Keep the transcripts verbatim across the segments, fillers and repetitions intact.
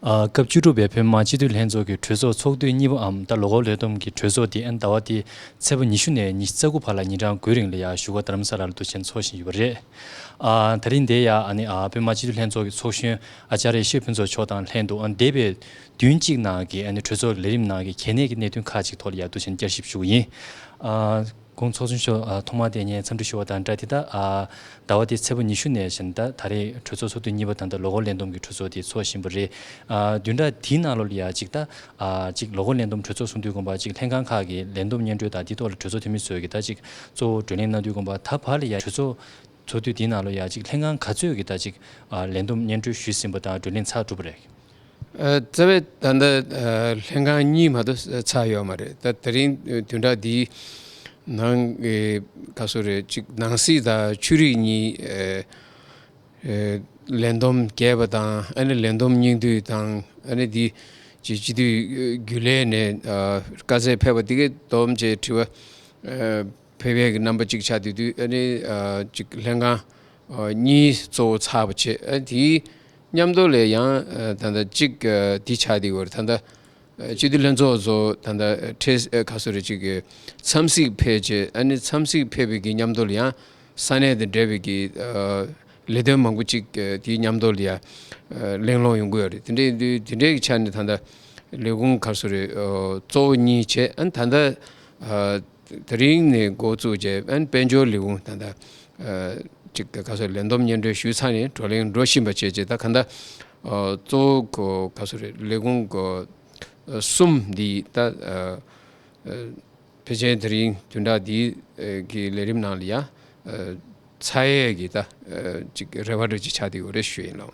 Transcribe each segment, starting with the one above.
ཨ། སྐབས་བཅུ་དྲུག་པའི་བོད་མི་མང་སྤྱི་འཐུས་ལྷན་ཚོགས་ཀྱི་གྲོས་ཚོགས་ཚོགས་དུས་གཉིས་པའམ་ད་ལོ་འཁོར་ལས་བསྡོམས་ཀྱི་གྲོས་ཚོགས་དེ་ཨན་ཟླ་བ་འདིའི་ཚེས་པ་ཉི་ཤུ་ནས་ཉི་ཤུ་རྩ་དགུ་བར་ལ་ཉིན་གྲངས་དགུའི་རིང་ལ་ཡང་བཞུགས་སྒར་རྡ་རམ་ས་ལར་དུ་ཆེན་འཚོགས་བཞིན་ཡོད་པ་རེད། ཨ། ད་རིང་འདིར་ཡང་ཨ་ནི་ཨ་བོད་མི་མང་སྤྱི་འཐུས་ལྷན་ཚོགས་ཀྱི་ཚོགས་གཞོན་ཨ་ཙཱ་རེ་ཤེས་ཕུན་ཚོགས་མཆོག་དང་ལྷན་དུ་ཨ་འདས་པའི་བདུན་གཅིག་ནང་གི་ཨ་ནི་གྲོས་ཚོགས་ལས་རིམ་ནང་གི་གལ་གནད་ཀྱི་གནད་དོན་ཁག་ཅིག་ཐོག་ལ་ཡང་དུ་ཆེན་བསྐྱར་ཞིབ་ཞུ་གི་ཡིན། ཨ། གོང་ཚོགས་གཞོན་མཆོག་ཨ་ཐོག་མར་དེ་ངས་འཚམས་འདྲི་ཞུ་བ་དང་སྦྲགས་དེ་ད་ཨ་ཟླ་བ་འདིའི་ཚེས་པ་ཉི་ཤུ་ནས་བཞིན་ད་ད་རེས་གྲོས་ཚོགས་ཚོགས་དུས་གཉིས་པ་དང་ད་ལོ་འཁོར་ལས་བསྡོམས་ཀྱི་གྲོས་ཚོགས་དེ་ཚོགས་བཞིན་པ་རེད། ཨ་བདུན་ཕྲག་འདིའི་ནང་ལོགས་ལ་ཡ་གཅིག་ད་ཨ་གཅིག་ལོ་འཁོར་ལས་བསྡོམས་གྲོས་ཚོགས་གསུང་དུས་དགོངས་པ་གཅིག་ལྷན་ཁང་ཁག་གི་ལས་བསྡོམས་སྙན་སྒྲོན་དང་དེ་ཐོག་ལ་གྲོས་ཚོགས་འཐུས་མི་ཚོས་ཀྱི་ད་གཅིག་གཙོ་བོ་བགྲོ་གླེང་གནང་དུས་དགོངས་པ་ད་བར་ལ་ཡ་གྲོས་ཚོགས་ཚོགས་དུས་འདིའི་ནང་ལོགས་ཡ་གཅིག་ལྷན་ཁང་ག་ཚོད་ཀྱི་ད་གཅིག་ཨ་ལས་བསྡོམས་སྙན་སྒྲོན་ཞུས་ཟིན་པ་དང་བགྲོ་གླེང་ཚར་གྲུབ་པ་རེད། ཨ་རྩ་བའི་ད་ལྟ་ཨ་ལྷན་ཁང་གཉིས་མ་གཏོགས་ཚར་ཡོད་མ་རེད། ད་དེ་རིང་བདུན་ཕྲག་འདིའི་ནང་གི་ག་སོ་རེད་གཅིག་ནང་སྲིད་དང་ཆོས་རིག་གཉིས་ཨ་ཨ་ལས་བསྡོམས་རྒྱས་པ་དང་ཨ་ནི་ལས་བསྡོམས་སྙིང་བསྡུས་དང་ཨ་ནི་འདི་སྤྱི་སྤྱི་འཐུས་རྒྱུན་ལས་ནས་ཨ་དཀའ་ཚེགས་ཕེབས་པ་འདི་གའི་བསྡོམས་བྱས་དྲི་བ་ཨ་ཕེབས་པའི་གི་རྣམ་པ་གཅིག་ཆགས་དུས་དུས་ཨ་ནི་ཨ་གཅིག་ལྷན་ཁང་ཨ་གཉིས་གཙོ་བོ་ཚར་བ་བྱས། ཨ་དེའི་མཉམ་དུ་ལས་ཡང་ཨ་ད་ལྟ་གཅིག་ཨ་འདི་ཆགས་བསྡད་ཡོད་རེད། ད་ལྟ་ཨ་སྤྱི་འཐུས་ལྷན་ཚོགས་ཚོ་ད་ལྟ་ཨ་ཁྲེས་ཨ་ག་སོ་རེད་གཅིག་གི་འཚམས་གཟིགས་ཕེབས་བྱས། ཨ་ནི་འཚམས་གཟིགས་ཕེབས་པའི་གི་མཉམ་དུ་ལ་ཡང་ས་གནས་དང་འབྲེལ་བའི་གི་ཨ་ལས་དོན་མང་པོ་གཅིག་ཨ་དེའི་མཉམ་དུ་ལ་ཡང་ཨ་གླེང་སློང་ཡོང་གི་ཡོད་རེད། དེ་འདྲའི་དུས་དེ་འདྲའི་གི་ཆ་ནས་ད་ལྟ་ལས་ཁུངས་ག་སོ་རེད་ཨ་གཙོ་བོ་གཉིས་བྱས། ཨ་ནི་ད་ལྟ་ཨ་དེ་རིང་ནས་འགོ་བཙུགས་བྱས་ཨ་ནི་དཔལ་འབྱོར་ལས་ཁུངས་ད་ལྟ་ཨ་གཅིག་ག་སོ་ལས་བསྡོམས་སྙན་སྒྲོན་ཞུས་ཚར་ནས་བགྲོ་གླེང་འགྲོ་བཞིན་པ་བྱས་རྗེས་ད་ག་ད་ཨ་གཙོ་བོ་གོ་ག་སོ་རེད་ལས་ཁུངས་གོ་ཨ་གསུམ་འདི་ད་ཨ་ཨ་ཕལ་ཆེར་དེ་རིང་བདུན་ཕྲག་འདིའི་ཨ་གི་ལས་རིམ་ནང་ལ་ཡ་ཨ་ཚར་ཡས་ཀྱི་ད་ཨ་གཅིག་རེ་བ་འདྲ་ཅིག་ཆགས་བསྡད་ཡོད་རེད་ཞུ་ཡིན་ལགས།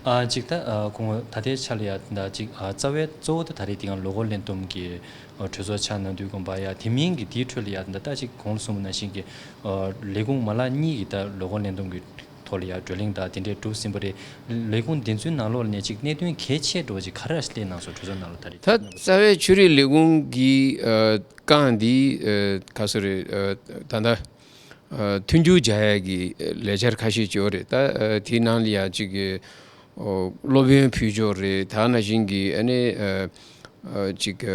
ཨ་གཅིག་ད་ཨ་ཁོང་ད་ལྟའི་ཆ་ལ་ཡ་ད་གཅིག་ཨ་རྩ་བའི་གཙོ་བོ་ད་ད་རེས་དེ་ཡང་ལོ་འཁོར་ལས་བསྡོམས་ཀྱི་ཨ་གྲོས་ཚོགས་ཆགས་གནང་དུས་དགོངས་པ་ཡ་དེ་མིན་གྱི་དེའི་ཁྲོད་ལ་ཡ་ད་ད་གཅིག་གོང་ལ་གསུངས་པ་ནང་བཞིན་གྱི་ཨ་ལས་ཁུངས་མ་ལག་གཉིས་ཀྱི་ད་ལོ་འཁོར་ལས་བསྡོམས་ཀྱི་ཐོག་ལ་ཡ་བགྲོ་གླེང་དང་དེ་འདྲས་གྲུབ་ཟིན་པ་རེད། ལས་ཁུངས་དེ་ཚོའི་ནང་ལོགས་ལ་ནས་གཅིག་གནད་དོན་གལ་ཆེ་འགྲོ་བ་ཅིག་ག་རེ་སླེབས་གནང་སོང་གྲོས་ཚོགས་ནང་ལ་ད་རེས་ད་རྩ་བའི་ཆོས་རིག་ལས་ཁུངས་ཀྱི་ཨ་རྐང་འདི་ཨ་ག་སོ་རེད་ཨ་ད་ལྟ་ཨ་མཐུན་འགྱུར་སྦྱར་ཡས་ཀྱི་ལས་འཆར་ཁ་ཤས་ཅིག་ཡོད་རེད། ད་ཨ་དེའི་ནང་ལ་ཡ་གཅིག་གི་ཨོ་སློབ་ཡོན་ཕུལ་ཕྱོགས་རེད། ད་ནང་བཞིན་གྱི་ཨ་ནི་ཨ་ཨ་གཅིག་གི་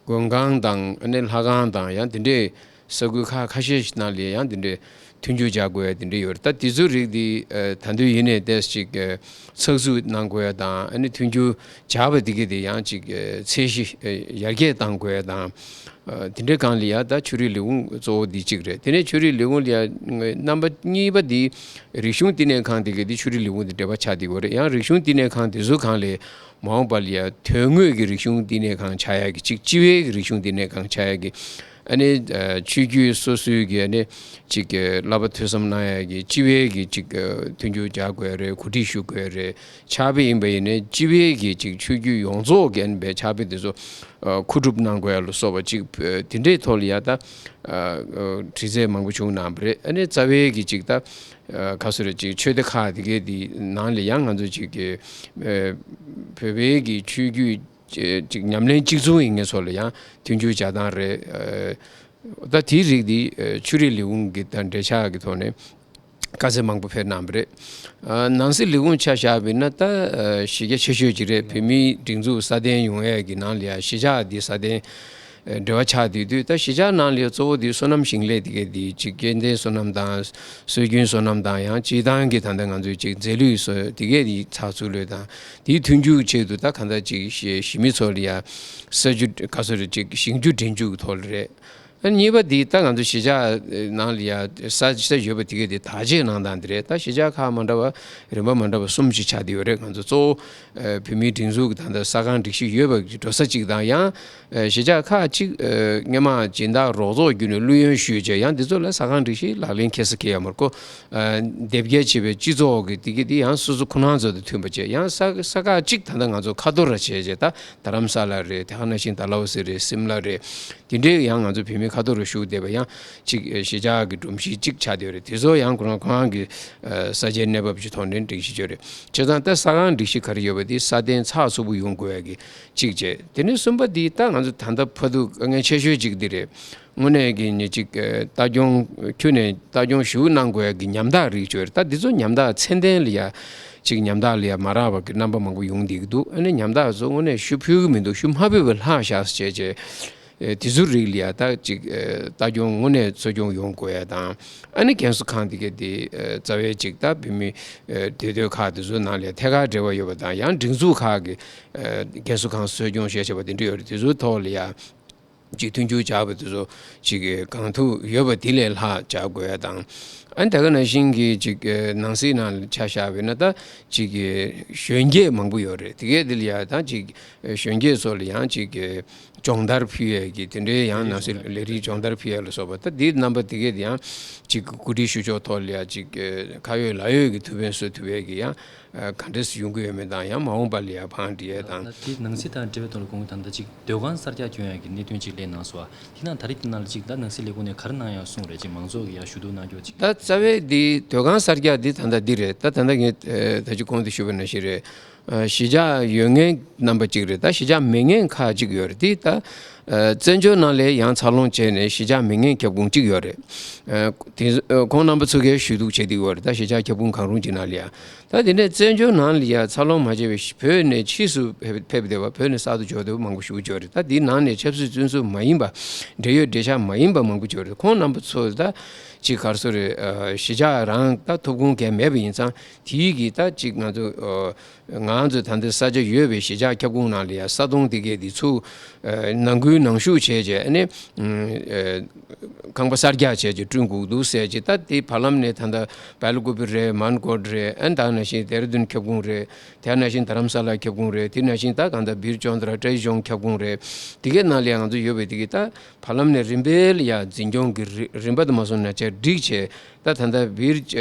མགོན་ཁང་དང་ཨ་ནི་ལྷ་ཁང་དང་ཡང་དེ་འདྲའི་ས་ཁུལ་ཁག་ཁ་ཤས་ཤིག་ནང་ལ་ཡང་དེ་འདྲའི་མཐུན་འགྱུར་སྦྱར་དགོས་ཡ་དེ་འདྲ་ཡོད་རེད། ད་དེ་ཚོའི་རིགས་འདི་ཨ་ད་དུང་ཡིན་ནའི་ཏོག་ཙམ་ཅིག་ཨ་ཚགས་ཚུད་གནང་དགོས་ཡ་དང་ཨ་ནི་མཐུན་འགྱུར་སྦྱར་བ་དེ་གས་དེ་ཡང་ཅིག་ཨ་ཚད་གཞི་ཨ་ཡར་རྒྱས་གཏང་དགོས་ཡ་དང་ཨ་དེ་འདྲའི་སྒང་ལ་ཡ་ད་ཆོས་རིག་ལས་ཁུངས་གཙོ་བོ་འདི་གཅིག་རེད། དེ་ནས་ཆོས་རིག་ལས་ཁུངས་ལ་ཡ་རྣམ་པ་གཉིས་པ་འདི་རིག་གཞུང་བསྟི་གནས་ཁང་དེ་གས་དེ་ཆོས་རིག་ལས་ཁུངས་དང་འབྲེལ་བ་ཆགས་བསྡད་ཡོད་རེད། ཡང་རིག་གཞུང་བསྟི་གནས་ཁང་དེ་ཚོའི་སྒང་ལ་མ་འོངས་པ་ལ་ཡ་དོན་དངོས་ཀྱི་རིག་གཞུང་བསྟི་གནས་ཁང་ཆགས་ཡ་གི་ཅིག་སྤྱི་བའི་གི་རིག་གཞུང་བསྟི་གནས་ཁང་ཆགས་ཡ་གི་ཨ་ནི་ཨ་ཆོས་བརྒྱུད་སོ་སོའི་གི་ཨ་ནི་ཅིག་གི་བསླབ་པ་ཐོས་བསམ་གནང་ཡ་གི་སྤྱི་བའི་གི་ཅིག་གི་མཐུན་འགྱུར་རྒྱག་དགོས་རེད། གོ་སྒྲིག་ཞུ་དགོས་རེད། ཕྱག་དཔེ་ཡིན་པ་ཡིན་ནའི་སྤྱི་བའི་གི་ཅིག་ཆོས་བརྒྱུད་ཡོངས་རྫོགས་གི་ཨ་ནི་བའི་ཕྱག་དཔེ་དེ་ཚོ་ཨ་མཁོ་སྒྲུབ་གནང་དགོས་ཡ་ལ་སོགས་པ་ཅིག་ཨ་དེ་འདྲའི་ཐོག་ལ་ཡ་ད་ཨ་ཨ་དྲི་རྩད་མང་པོ་བྱུང་གནང་བ་རེད། ཨ་ནི་རྩ་བའི་གི་ཅིག་ད་ཨ་ག་སོ་རེད་ཅིག་ཆོས་སྡེ་ཁག་དེ་གའི་དེ་ནང་ལ་ཡང་ང་ཚོ་ཅིག་གི་ཨ་བོད་པའི་གི་ཆོས་བརྒྱུད་ཅིག་ཉམས་ལེན་གཅིག་མཚུངས་ཡིན་མཁན་ཚོ་ལ་ཡང་མཐུན་འགྱུར་སྦྱར་སྟངས་རེད། ཨ་ད་དེའི་རིགས་འདི་ཨ་ཆོས་རིག་ལས་ཁུངས་ཀྱི་དང་འབྲེལ་ཆགས་ཀྱི་ཐོག་ནས་དཀའ་ཚེགས་མང་པོ་ཕེབས་གནང་བ་རེད། ཨ་ནང་སྲིད་ལས་ཁུངས་ཆ་བཞག་པ་ཡིན་ན་ད་ཨ་གཞི་རྒྱ་ཆེ་ཤོས་ཅིག་རེད། བོད་མིའི་སྒྲིག་འཛུགས་སྲ་བརྟན་ཡོང་ཡས་ཀྱི་ནང་ལ་ཡང་གཞིས་ཆགས་འདི་སྲ་བརྟན་ཨ་འབྲེལ་བ་ཆགས་བསྡད་དུས་ད་གཞིས་ཆགས་ནང་ལ་ཡང་གཙོ་བོ་འདི་སོ་ནམ་ཞིང་ལས་དེ་གས་འདི་ཅིག་སྐྱེ་ལྡན་སོ་ནམ་དང་སྲོལ་རྒྱུན་སོ་ནམ་དང་ཡང་སྤྱིར་བཏང་གི་ད་ལྟ་ང་ཚོའི་ཅིག་རྫས་ལུད་སོ་དེ་གས་འདི་ཚགས་ཚུད་ལུད་དང་དེའི་མཐུན་འགྱུར་ཆེད་དུ་ད་གང་ལྟར་ཅིག་གཞིས་མི་ཚོ་ལ་ཡང་ས་རྒྱུ་ག་སོ་རེ་ཅིག་ཞིང་རྒྱུ་འདྲེན་རྒྱུ་གི་ཐོག་ལ་རེད། ཨ་གཉིས་པ་འདི་ད་ང་ཚོ་གཞིས་ཆགས་ནང་ལ་ཡ་ས་ས་ཡོད་པ་དེ་གས་དེ་བདག་གཅེས་གནང་སྟངས་འདི་རེད། ད་གཞིས་ཆགས་ཁག་མ་འདྲ་བ་རིམ་པ་མ་འདྲ་བ་གསུམ་ཞིག་ཆགས་བསྡད་ཡོད་རེད། ང་ཚོ་གཙོ་བོ་ཨ་བོད་མིའི་སྒྲིག་འཛུགས་ཀྱི་ད་ལྟ་ས་ཁང་སྒྲིག་གཞི་ཡོད་པ་འགྲོ་ས་གཅིག་དང་ཡང་ཨ་གཞིས་ཆགས་ཁག་གཅིག་ཨ་སྔོན་མ་སྦྱིན་བདག་རོགས་ཚོགས་བརྒྱུད་ནས་བླུ་ཡོན་ཞུས་བྱས་ཡང་འདི་ཚོ་ལ་ས་ཁང་སྒྲིག་གཞི་ལག་ལེན་འཁེལ་ས་འཁེལ་ཡོད་མ་རེད་ཀོ། ཨ་སྡེབ་སྐྱེལ་བྱས་པའི་སྤྱི་ཚོགས་ཀྱི་དེ་གས་དེ་ཡང་སོ་སོ་ཁོ་རང་ཚོ་དང་མཐུན་པ་བྱས་ཡང་ས་ས་ཁག་གཅིག་ད་ལྟ་ང་ཚོ་ཁ་ཐོར་ར་བྱས་བྱས་ད་རྡ་རམ་ས་ལ་རེད། དེ་ག་ནང་བཞིན་ཌལ་ཧོ་སི་རེད། སིམ་ལ་རེད། དེ་འདྲའི་ཡང་ང་ཚོ་བོད་མི་ ཁ་ཐོར་རུ་ཞུགས་བསྡད་པ་ཡང་གཅིག་གཞིས་ཆགས་ཀྱི་སྒྲོམ་གཞི་གཅིག་ཆགས་བསྡད་ཡོད་རེད། དེ་ཚོ་ཡང་ཁོ་རང་ཁོ་རང་གི་ས་ཆའི་གནས་བབ་ཀྱི་ཐོག་ནས་སྒྲིག་གཞི་བྱས་རེད། བྱས་ཙང་ད་ས་ཁང་སྒྲིག་གཞི་ག་རེ་ཡོད་པ་དེ་སྲ་བརྟན་ཚགས་ཚུད་པོ་ཡོང་དགོས་ཡ་གི་གཅིག་བྱས། དེ་ནས་གསུམ་པ་འདི་ད་ང་ཚོ་ད་ལྟ་བར་དུ་དཀའ་ངལ་ཆེ་ཤོས་གཅིག་འདི་རེད། དངོས་གནས་ཀྱི་ནི་གཅིག་ལྟ་སྐྱོང་ཁྱོན་ནས་ལྟ་སྐྱོང་ཞུ་གནང་དགོས་ཡ་གི་ཉམ་ཐག་རིགས་ཅིག་ཡོད་རེད། ད་འདི་ཚོ་ཉམ་ཐག་ཚད་ལྡན་ལ་ཡ་གཅིག་ཉམ་ཐག་ལ་ཡ་མ་རག་པ་གི་རྣམ་པ་མང་པོ་ཡོང་བསྡད་ཀྱི་འདུག་ཨ་ནི་ཉམ་ཐག་ཚོ་དངོས་གནས་ཤུ་ཕུལ་གི་མི་འདུག་ཤུ་མ་ཕུལ་བ་ལྷག་བཞག་བྱས་བྱས། ཨེ་དེ་ཚོ་རིགས་ལ་ཡ་ད་ཅིག་ཨེ་ལྟ་སྐྱོང་དངོས་གནས་གསོ་སྐྱོང་ཡོང་དགོས་ཡ་དང་། ཨ་ནི་རྒན་གསོ་ཁང་དེ་གའི་དེ་ཨེ་རྩ་བའི་ཅིག་ད་བོད་མི་ཨེ་སྡོད་སྡོད་ཁག་དེ་ཚོ་ནང་ལ་ཡ་ཐད་ཀར་འབྲེལ་བ་ཡོད་པ་དང་། ཡང་སྒྲིག་འཛུགས་ཁག་གི་ཨེ་རྒན་གསོ་ཁང་གསོ་སྐྱོང་བྱས་བྱས་པ་དེ་འདྲ་ཡོད་རེད། དེ་ཚོའི་ཐོག་ལ་ཡ་ཅིག་མཐུན་འགྱུར་བྱ་བ་དེ་ཚོ་ཅིག་གང་ཐུབ་ཡོད་པ་དེ་ལས་ལྷག་བྱ་དགོས་ཡ་དང་། ཨ་ནི་ད་ག་ནང་བཞིན་གྱི་ཅིག་ནང་སྲིད་ནང་ལ་ཆ་བཞག་པ་ཡིན་ན་ད་ཅིག་གཞོན་སྐྱེས་མང་པོ་ཡོད་རེད། དེ་གའི་དེ་ལ་ཡ་ད་ཅིག་གཞོན་སྐྱེས་ཚོ་ལ་ཡང་ཅིག་གི་སྦྱོང་བརྡར་ཕུལ་ཡས་ཀྱི་དེ་འདྲའི་ཡང་ནང་སྲིད་ལས་རིགས་སྦྱོང་བརྡར་ཕུལ་ཡས་ལ་སོགས་པ། ད་འདིའི་རྣམ་པ་དེ་གས་ཡང་ཅིག་གི་གོ་སྒྲིག་ཞུ་ཕྱོགས་ཐོག་ལ་ཡ་ཅིག་གི་ཁ་ཡོད་ལག་ཡོད་ཀྱི་ཐུགས་ཕན་གསོས་ཐུབ་ཡས་ཀྱི་ཡང་ག་འདྲས་ཡོང་གི་ཡོད་མེད་དང་། ཡང་མ་འོངས་པ་ལ་ཡ་བང་སྒྲིག་ཡས་དང་། ད་དེ་ནང་སྲིད་དང་འབྲེལ་བའི་ཐོག་ལ་དགོངས་དག་ད་ཅིག་སྡོད་ཁང་གསར་རྒྱག་སྐྱོན་ཡས་ཀྱི་གནད་དོན་ཅིག་གླེང་གནང་སོང་བ། དེ་ན་ད་རེས་དེ་ནང་ལ་ཅིག་ད་ནང་སྲིད་ལས་ཁུངས་ནས་ག་རེ་གནང་ཡག་གསུངས་རེད། ཅིག་མང་ཚོགས་ཀྱི་ཡ་ཞུ་གཏུག་གནང་རྒྱུ་ཅིག་ད་རྩ་བའི་འདི་སྡོད་ཁང་གསར་རྒྱག་འདི་ད་ལྟ་འདི་རེད། ད་ད་ལྟ་ངས་ད་ཅིག་གོང་དུ་ཞུས་པ་ནང་བཞིན་རེད། གཞིས་ཆགས་ཡོད་མཁན་རྣམ་པ་གཅིག་རེད། ད་གཞིས་ཆགས་མེད་མཁན་ཁག་གཅིག་ཡོད་རེད། དེ་ད་བཙན་བྱོལ་ནང་ལ་ཡང་འཚར་ལོངས་བྱས་ནས་གཞིས་ཆགས་མེད་མཁན་ཁྱབ་ཁོངས་གཅིག་ཡོད་རེད། དེ་ཁོང་རྣམ་པ་ཚོ་གས་ཞུ་གཏུག་བྱེད་བསྡད་ཡོད་རེད། ད་གཞིས་ཆགས་ཁྱབ་ཁོངས་གང་རུང་གཅིག་ནང་ལ་ཡང་། ད་དེ་ནས་བཙན་བྱོལ་ནང་ལ་ཡང་འཚར་ལོངས་མ་བྱས་པའི་བོད་ནས་ཕྱིས་སུ་ཕེབས་ཕེབས་བསྡད་པ། བོད་ནས་གསར་དུ་འབྱོར་བསྡད་པ་མང་པོ་ཞེ་པོ་ཅིག་ཡོད་རེད། ད་དེའི་ནང་ནས་ཆབ་སྲིད་བཙོན་ཟུར་མ་ཡིན་པ། འབྲེལ་ཡོད་འབྲེལ་ཆགས་མ་ཡིན་པ་མང་པོ་ཅིག་ཡོད་རེད། ཁོང་རྣམ་པ་ཚོ་ད་ཅིག་ག་རེ་ཟེར་རེད། གཞིས་ཆགས་རང་ད་ཐོབ་ཁུངས་གང་ཡང་མེད་པ་ཡིན་ཙང་། དེའི་གི་ད་ཅིག་ང་ཚོ་ང་ཚོ་ད་ལྟ་ས་ཆ་ཡོད་པའི་གཞིས་ཆགས་ཁྱབ་ཁོངས་ནང་ལ་ཡང་ས་སྟོང་དེ་གས་དེ་ཚུར་ནང་ཁུལ་ནང་ཞུགས་བྱས་བྱས། ཨ་ནི་ཁང་པ་གསར་རྒྱག་བྱས་བྱས་བསྐྲུན་དགོས་འདུག་ཟེར་བྱས། ད་དེ་བར་ལམ་ནས་ད་ལྟ་སྦེལ་ཀོབ་རེད། མན་གོཊ་རེད། ཨ་ནི་ད་ནང་བཞིན་ལྡེ་ར་ལྡུན་ཁྱབ་ཁོངས་རེད། དེ་ནང་བཞིན་རྡ་རམ་ས་ལ་ཁྱབ་ཁོངས་རེད། དེ་ནང་བཞིན་ད་གང་ལྟར་བིར་ཅོན་ཏྲ་ཊེ་ཇོང་ཁྱབ་ཁོངས་རེད། དེ་གའི་ནང་ལ་ཡང་ང་ཚོ་ཡོད་པའི་དེ་གའི་ད་བར་ལམ་ནས་རིམ་པས་ལ་ཡང་འཛིན་སྐྱོང་གི་རི་རིམ་པ་དུ་མ་སོང་ན་བྱས་བསྒྲིགས་བྱས། ད་ད་ལྟ་བིར་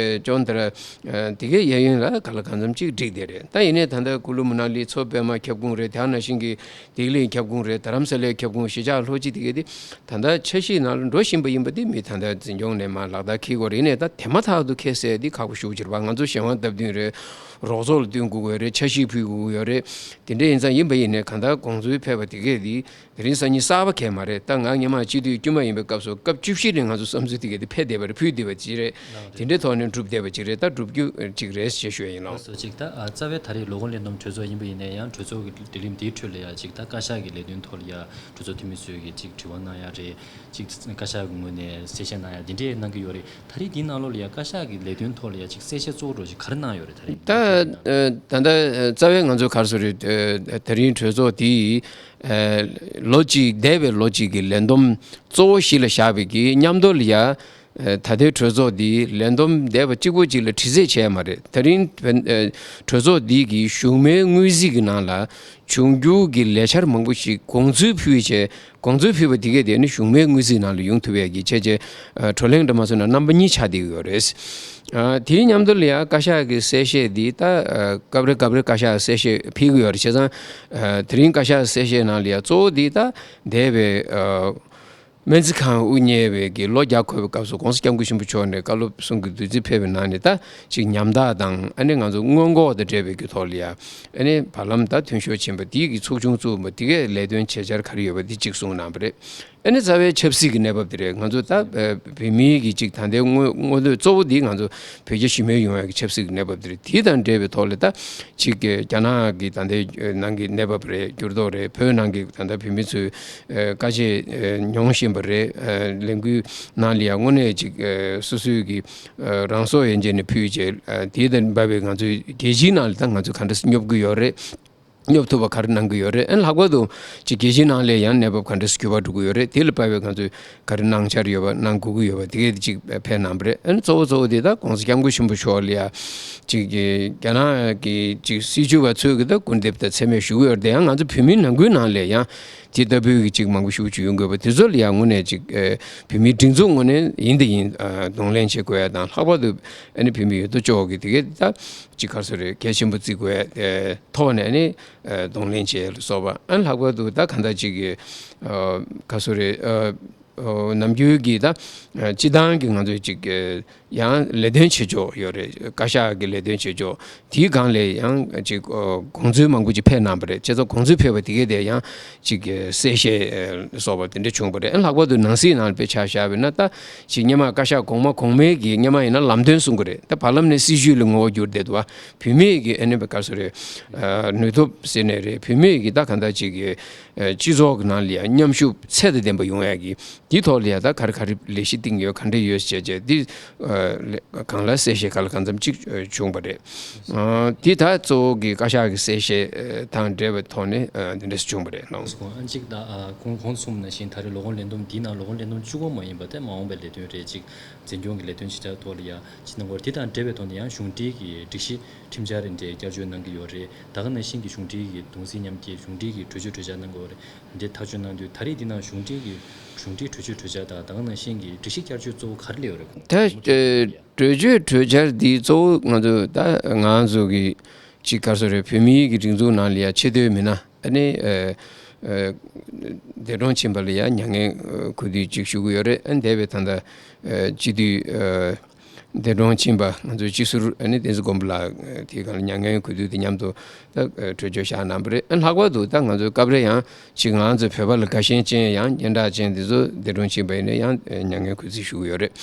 ཅོན་ཏྲ་དེ་གའི་གཡས་གཡོན་ལ་ག་ལ་གང་འཚམ་ཅིག་བསྒྲིགས་བསྡད་རེད། ད་ཡིན་ནའི་ད་ལྟ་ཀུ་ལུ་མ་ན་ལི་མཚོ་པད་མ་ཁྱབ་ཁོངས་རེད། དེ་ནང་བཞིན་གྱི་ལྡི་ལི་ཁྱབ་ཁོངས་རེད། རྡ་རམ་ས་ལའི་ཁྱབ་ཁོངས། གཞིས་ཆགས་ལྷོ་སྤྱི་དེ་གའི་དེ་ད་ལྟ་འཆར་གཞིའི་ནང་ལ་འགྲོ་བཞིན་པ་ཡིན་པ་དེ་མི་ད་ལྟ་འཛིན་སྐྱོང་ནས་མར་ལག་བསྟར་འཁེལ་དགོས་རེད། ཡིན་ནའི་ད་དེ་མ་ཐག་ཏུ་འཁེལ་སའི་དེ་ཁག་པོ་ཞེ་པོ་ཅིག་རེད་པ། ང་ཚོ་གཞན་དབང་སྟབས་བསྟུན་རེད། རོགས་ཚོགས་ལ་བསྟུན་དགོས་ཀྱི་ཡོད་རེད། འཆར་གཞི་ཕུལ་དགོས་ཀྱི་ཡོད་རེད། དེ་འདྲ་ཡིན་ཙང་ཡིན་པ་ཡིན་ནའི་གང་ལྟར་དགོངས་ཚུལ་ཕེབས་པ་དེ་གས་དེ་དེ་རིང་སང་ཉིན་གསར་པ་གང་ཡང་མ་རེད། ད་ང་སྔོན་མ་སྤྱི་འཐུས་དཀྱུས་མ་ཡིན་པའི་སྐབས་སུ་སྐབས་བཅུ་བཞི་ནས་ང་ཚོ་བསམ་ཚུལ་དེ་གས་དེ་ཕེབས་བསྡད་པ་རེད། ཕུལ་བསྡད་པ་ཅིག་རེད། དེ་འདྲའི་ཐོག་ནས་གྲུབ་བསྡད་པ་ཅིག་རེད། ད་སྒྲུབ་རྒྱུ་ཅིག་རེད་ཞེས་ཞུ་ཡ་ཡིན་ལགས། ལགས་སོ། ཅིག་ད་ཨ་རྩ་བའི་ད་རེས་ལོ་འཁོར་སླད་འདོམས་གྲོས་ཚོགས་ཡིན་པ་ཡིན་ནའི་ཡང་གྲོས་ཚོགས་ཀྱི་སྒྲིག་ལམ་དེའི་ཁྲོད་ལ་ཡ་ཅིག་ད་བཀའ་ཤག་གི་ལས་དོན་ཐོག་ལ་ཡ་གྲོས་ཚོགས་འཐུས་མི་ཚོས་ཀྱི་ཅིག་དྲི་བ་གནང་ཡ་རེད། ཅིག་བཀའ་ཤག་གི་ངོས་ནས་གསལ་བཤད་གནང་ཡ་དེ་འདྲས་གནང་གི་ཡོད་རེད། ད་རེས་འདིའི་ནང་ལོགས་ལ་ཡ་བཀའ་ཤག་གི་ལས་དོན་ཐོག་ལ་ཡ་ཅིག་གསལ་བཤད་གཙོ་བོ་འདྲ་ཅིག་ག་རེ་གནང་ཡོད་རེད། ད་རེས་ད་ལྟ་རྩ་བའི་ང་ཚོ་ག་རེ་ཟེར་རེད། དེ་རིང་གྲོས་ཚོགས་དེ་ལོ་གཅིག་འདས་པའི་ལོ་གཅིག་གི་ལས་བསྡོམས་གཙོ་བོ་གཞི་ལ་བཞག་པའི་གི་མཉམ་དུ་ལ་ཡ། ད་ལྟའི་གྲོས་ཚོགས་འདི་ལས་བསྡོམས་འདས་པ་གཅིག་པོ་གཅིག་ལ་དྲི་རྩད་བྱས་མ་རེད། དེ་རིང་གྲོས་ཚོགས་འདི་གི་གཞུང་མའི་དངུལ་རྩིས་ཀྱི་ནང་ལ་འབྱུང་འགྱུར་གྱི་ལས་འཆར་མང་པོ་ཞིག་དགོངས་ཚུལ་ཕུལ་བྱས། དགོངས་ཚུལ་ཕུལ་བ་འདི་གས་དེ་ནི་གཞུང་མའི་དངུལ་རྩིས་ནང་ལ་ཡོང་ཐུབ་ཡས་ཀྱི་བྱས་རྗེས་བགྲོ་གླེང་འདྲ་མ་སོང་ན་རྣམ་པ་གཉིས་ཆགས་བསྡད་ཀྱི་ཡོད་རེད། དེའི་མཉམ་དུ་ལ་ཡང་བཀའ་ཤག་གི་གསལ་བཤད་འདི་ད་སྐབས་རེ་སྐབས་རེ་བཀའ་ཤག་གསལ་བཤད་ཕུལ་གྱི་ཡོད་རེད། བྱས་ཙང་དེ་རིང་བཀའ་ཤག་གསལ་བཤད་ནང་ལ་ཡང་གཙོ་བོ་འདི་ད་འདས་པའི་སྨན་རྩིས་ཁང་དབུ་བརྙེས་པའི་གི་ལོ་བརྒྱ་འཁོར་བའི་སྐབས་སུ་༸གོང་ས་༸སྐྱབས་མགོན་ཆེན་པོ་མཆོག་ནས་བཀའ་སློབ་གསུང་གི་བདུད་རྩི་ཕེབས་པའི་ནང་ནས་ད་ཅིག་ཉམ་ཐག་དང་། ཨ་ནི་ང་ཚོ་སྔོན་འགོག་དང་འབྲེལ་བའི་གི་ཐོག་ལ་ཡ། ཨ་ནི་བར་ལམ་ད་ཐོན་ཤོར་ཕྱིན་པ་དེའི་གི་ཚོགས་ཆུང་བཙུགས་པ་དེ་གས་ལས་དོན་བྱེད་འཆར་ག་རེ་ཡོད་པ་དེ་གཅིག་གསུངས་གནང་བ་རེད། ཨ་ནི་རྩ་བའི་ཆབ་སྲིད་ཀྱི་གནས་བབ་དེ་རེད། ང་ཚོ་ད་བོད་མིའི་གི་ཅིག་ད་ལྟའི་དངོས་དངོས་འདོད་གཙོ་བོ་དེ་ང་ཚོ་བོད་རྒྱ་ཞི་མོལ་ཡོང་ཡ་གི་ཆབ་སྲིད་ཀྱི་གནས་བབ་དེ་རེད། དེ་དང་འབྲེལ་བའི་ཐོག་ལ་ད་ཅིག་རྒྱ་ནག་གི་ད་ལྟའི་ནང་གི་གནས་བབ་རེད། འགྱུར་ལྡོག་རེད། བོད་ནང་གི་ད་ལྟ་བོད་མི་ཚོས་དཀའ་སྤྱད་མྱོང་བཞིན་པ་རེད། ལས་འགུལ་ནང་ལ་ཡང་དངོས་གནས་ཅིག་སོ་སོའི་གི་རང་སྲོག་ཡན་ཆད་ནས་ཕུལ་བྱས། དེ་དང་འབབ་པའི་ང་ཚོའི་རྒྱལ་སྤྱིའི་ནང་ལ་ད་ང་ཚོས་ག་འདྲ་སེ་སྙོབ་ཀྱི་ཡོད་རེད། སྙོབ་ཐུབ་པ་ག་རེ་གནང་གི་ཡོད་རེད། ཨ་ནི་ལྷག་པར་དུ་ཅིག་རྒྱལ་སྤྱིའི་ནང་ལ་ཡང་གནས་བབ་ག་འདྲ་སེ་འགྱུར་བ་འགྲོ་གི་ཡོད་རེད། དེ་ལ་དཔག་པའི་ང་ཚོས་ག་རེ་གནང་འཆར་ཡོད་པ། གནང་དགོས་ཀྱི་ཡོད་པ་དེ་གས་ཅིག་ཕེབས་གནང་བ་རེད། ཨ་ནི་གཙོ་བོ་གཙོ་བོ་དེ་ད་༸གོང་ས་༸སྐྱབས་མགོན་ཆེན་པོ་མཆོག་ལ་ཡ་ཅིག་རྒྱ་ནག་གི་ཅིག་སྲིད་བྱུས་པ་ཚོས་གི་ད་སྐུར་འདེབས་དང་མཚན་སྨད་ཞུ་གི་ཡོད་རེད། དེ་ཡང་ང་ཚོ་བོད་མིའི་ནང་ཁུལ་ནང་ལ་ཡང་དེ་ལྟ་བུའི་གི་ཅིག་མང་པོ་ཞེ་པོ་ཅིག་ཡོང་དགོས་པ་དེ་ཚོ་ལ་ཡང་དངོས་གནས་ཅིག་བོད་མིའི་སྒྲིག་འཛུགས་ངོས་ནས་ཡིན་དང་ཡིན་གདོང་ལེན་བྱེད་དགོས་ཡ་དང་། ལྷག་པར་དུ་ཨ་ནི་བོད་མི་ཡོད་དོ་ཅོག་གི་དེ་གས་ད་ཅིག་ག་རེ་ཟེར་རེད། གལ་ཆེན་པོ་བརྩི་དགོས་ཡ་ཐོག་ནས་ཨ་ནི་གདོང་ལེན་བྱེད་ཡ་ལ་སོགས་པ། ཨ་ནི་ལྷག་པར་དུ་ད་གང་ལྟར་ཅིག་གི་ག་རེ་ཟེར་རེད། ཨོ། ནམ་རྒྱུན་གྱི་ད་སྤྱི་བཏང་གི་ང་ཚོའི་ཅིག་ཡང་ལས་དོན་བྱེད་ཕྱོགས་ཡོད་རེད། བཀའ་ཤག་གི་ལས་དོན་བྱེད་ཕྱོགས་དེའི་སྒང་ལ་ཡང་ཅིག་ཨོ། དགོངས་ཚུལ་མང་པོ་ཅིག་ཕེབས་གནང་པ་རེད། བྱས་ཙང་དགོངས་ཚུལ་ཕེབས་པ་དེ་གའི་དེ་ཡང་ཅིག་གསལ་བཤད་སོགས་པ་དེ་འདྲ་བྱུང་པ་རེད། ལྷག་པར་དུ་ནང་སྲིད་ནང་ལ་དཔེ་ཆ་བཞག་པ་ཡིན་ན། ད་ཅིག་སྔོན་མ་བཀའ་ཤག་གོང་མ་གོང་མའི་གི་སྔོན་མ་ཡིན་ན་ལམ་སྟོན་གསུང་གི་རེད། ད་བར་ལམ་ནས་སྲིད་བྱུས་ལ་ངོ་བོ་བསྒྱུར་བསྡད་འདུག་བ། བུད་མེད་ཀྱི་ཨ་ནི་ག་རེ་ཟེར་རེད། ནུས་སྟོབས་ཟེར་ནའི་རེད། བུད་མེད་ཀྱི་ད་གང་ལྟར་ཅིག་གི་སྤྱི་ཚོགས་ཀྱི་ནང་ལ་ཡང་མཉམ་ཞུགས་ཚད་དང་ལྡན་པ་ཡོང་ཡ་གི་འདི་ཐོག་ལ་ཡང་ད་ག་རེ་ག་རེ་ལས་གཞི་བཏིང་ཡོད། ག་འདྲ་ཡོད་བྱས་བྱས་འདི་གང་ལ་གསལ་བཤད་ག་ལ་གང་འཚམ་ཅིག་བྱུང་བ་རེད། འདི་ད་གཙོ་བོ་གི་བཀའ་ཤག་གི་གསལ་བཤད་དང་འབྲེལ་བའི་ཐོག་ནས་འདི་འདྲ་ཞིག་བྱུང་བ་རེད་ལགས། ཨ་གཅིག་ད་གོང་གོང་གསུངས་ནང་བཞིན་ད་རེས་ལོ་འཁོར་ལས་བསྡོམས་འདིའི་ནང་ལོ་འཁོར་ལས་བསྡོམས་བཅུ་དགུ་མ་ཡིན་པ་དེ་མ་འོངས་པའི་ལས་དོན་རེད། ཅིག་འཛིན་སྐྱོང་གི་ལས་དོན་ཆེ་ཆ་ཐོག་ལ་ཡ་ཅིག་གནང་དགོས་རེད། དེ་དང་འབྲེལ་བའི་ཐོག་ནས་ཡང་གཞུང་འབྲེལ་གྱི་སྒྲིག་གཞི་ཁྲིམས་འཆར་རེ་འདྲ་བསྐྱར་བཅོས་གནང་གི་ཡོད་རེད། ད་ག་ནང་བཞིན་གྱི་གཞུང་འབྲེལ་གྱི་གདུང་སེམས་མཉམ་སྐྱེད། གཞུང་འབྲེལ་གྱི་གྲོས་ཆོད་གྲོས་འཆར་གནང་གི་ཡོད་རེད། འདི་ཐག་གཅོད་གནང་དུས་ད་རེས་འདི་ནང་གཞུང་འབྲེལ་གྱི་གཞུང་འབྲེལ་གྲོས་ཆོད་གྲོས་འཆར་དང་ད་ག་ནང་བཞིན་གྱི་སྒྲིག་གཞི་བསྐྱར་བཅོས་གཙོ་བོ་ག་རེ་སླེབས་ཡོད་རེད། ད་ཨ་གྲོས་ཆོད་གྲོས་འཆར་འདི་གཙོ་བོ་ང་ཚོ་ད་ང་ཚོ་གི་ཅིག་ག་རེ་ཟེར་རེད། བོད་མིའི་གི་སྒྲིག་འཛུགས་ནང་ལ་ཡ་ཆེས་མཐོའི་མི་སྣ་ཨ་ནི་ཨ་ཨ་འདས་གྲོངས་ཕྱིན་པ་ལ་ཡ་མྱ་ངན་གུས་འདུད་ཅིག་ཞུ་གི་ཡོད་རེད། ཨ་འདས་པའི་ད་ལྟ་ཨ་སྤྱི་འཐུས་ཨ་འདས་གྲོངས་ཕྱིན་པ་ང་ཚོའི་སྤྱི་ཟུར་ཨ་ནི་བསྟན་འཛིན་མགོན་པོ་ལགས་དེའི་སྒང་ལ་མྱ་ངན་གུས་འདུད་དེ་མཉམ་དུ་ད་གྲོས་ཆོད་བཞག་གནང་བ་རེད། ཨ་ལྷག་པར་དུ་ད་ང་ཚོའི་སྐབས་རེ་ཡང་ཅིག་ང་ཚོ་བོད་པ་ལ་དགའ་ཞེན་ཅན་ཡང་སྙན་གྲགས་ཅན་དེ་ཚོ་འདས་གྲོངས་ཕྱིན་པ་ཡིན་ན་ཡང་མྱ་ངན་གུས་འདུད་ཞུ་གི་ཡོད་རེད།